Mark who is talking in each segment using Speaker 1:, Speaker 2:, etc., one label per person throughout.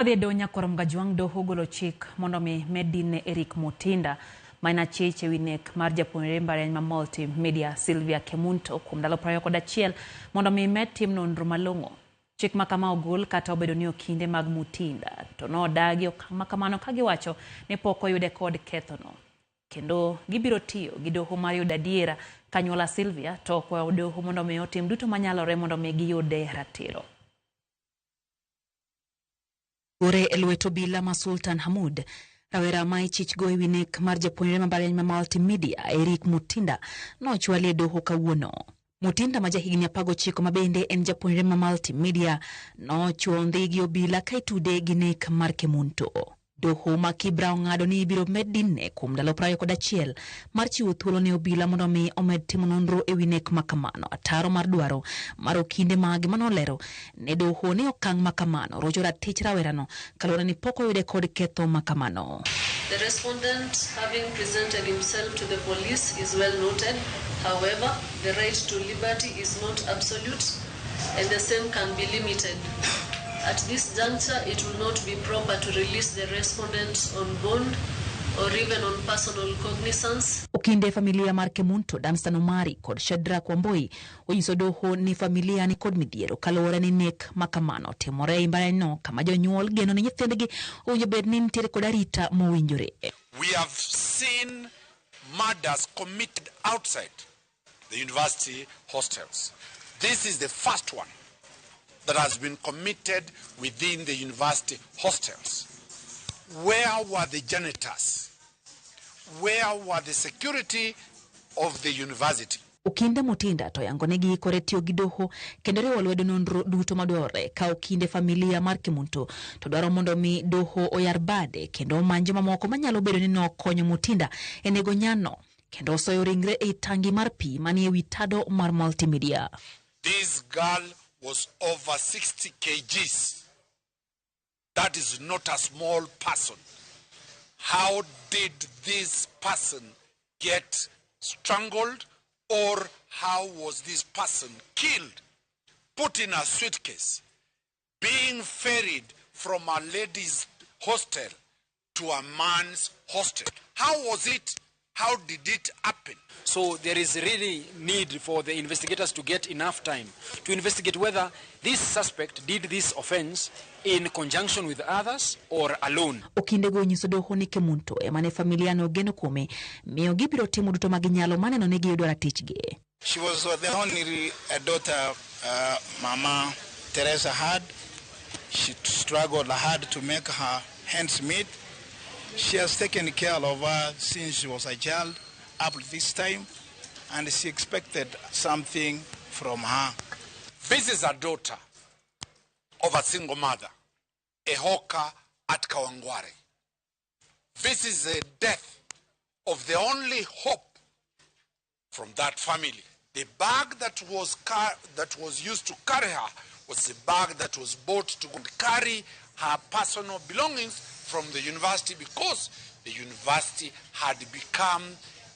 Speaker 1: Wadhi e doho Nyakwar Mgajwang' doho ogolo chik mondo mi med din ne Eric Mutinda ma en achich ewi nek mar japuonjre mbalariany ma Multimedia Sylvia Kemunto kuom ndalo 21 mondo mi med tim nonro malong'o. Chik ma kama ogol kata obedo ni okinde mag Mutinda to nodagi okang' ma kamano ka giwacho ni pok oyude kod kethono. Kendo gibiro tiyo gi doho mar yudo adiera ka anyuola Sylvia to okwayo doho mondo mi otim duto manyalore mondo mi giyude ratiro. Gore e lwet obila ma Sultan Hamud. Rawera ma ichich go ewi nek mar japuonjre ma mbalariany ma Multimedia Eric Mutinda nochwali e doho kawuono. Mutinda ma jahigni 19 ma bende en japuonjre ma Multimedia nochuo ndhi gi obila ka itude gi nek mar Kemunto. Doho ma Kibra ong'ado ni ibiro med dinne kuom ndalo 21 mar chiwo thuolo ne obila mondo mi omed timo nonro ewi nek ma kamano. Ataro mar dwaro mar okinde mage manolero ne doho ni okang' ma kamano rocho ratich rawerano kaluwore ni pok oyude kod ketho ma kamano.
Speaker 2: The respondent, having presented himself to the police, is well noted. However, the right to liberty is not absolute and the same can be limited. At this juncture, it will not be proper to release the respondent on bond or even on personal cognizance.
Speaker 1: Okinde familia mar Kemunto, Danstan Omari kod Shadrack Wamboi onyiso doho ni familia ni kod midhiero kaluwore ni nek ma kamano timore e mbalarianyno kama jonyuol geno ni nyithindgi owinjo bed ni nitiere kod arita mowinjore.
Speaker 3: We have seen murders committed outside the university hostels. This is the first one that has been committed within the university hostels. Where were the janitors? Where were the security of the university?
Speaker 1: Okinde Mutinda to yango ni giikore tiyo gi doho kendo riwo lwedo nonro duto madwarore ka okinde familia mar Kemunto to dwaro mondo mi doho oyar bade kendo omany jomamoko manyalo bedo ni nokonyo Mutinda e nego nyano kendo osoyo ringre ei tangi mar pi manie wi tado mar Multimedia.
Speaker 3: This girl was over 60 kgs. That is not a small person. How did this person get strangled, or how was this person killed, put in a suitcase, being ferried from a lady's hostel to a man's hostel? How was it? How did it happen?
Speaker 4: So there is really need for the investigators to get enough time to investigate whether this suspect did this offense in conjunction with others or alone.
Speaker 1: Okindego onyiso doho ni Kemunto ema ne familia no ogeno kuome, miyo gibiro timo duto ma ginyalo maneno ni giyudo ratichgi.
Speaker 5: She was the only daughter Mama Teresa had. She struggled hard to make her hands meet. She has taken care of her since she was a child up to this time, and she expected something from her.
Speaker 3: This is a daughter of a single mother, a hawker at Kawangware. This is a death of the only hope from that family. The bag that was used to carry her was the bag that was bought to carry her personal belongings from the university, because the university had become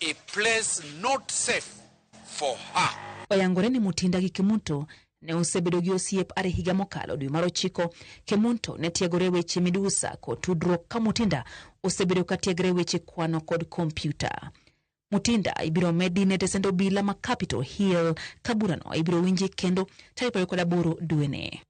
Speaker 3: a place not safe for her.
Speaker 1: Oyangore ni Mutinda gi Kemunto ne osebedo gi osiep are higa mokalo dwe mar 9. Kemunto ne tiegore weche midusa kod tudruok ka Mutinda osebedo ka tiegore weche kwano kod kompyuta. Mutinda ibiro medi ne tesend obila ma Capitol Hill ka burano ibiro winji kendo tarik 28 dwene.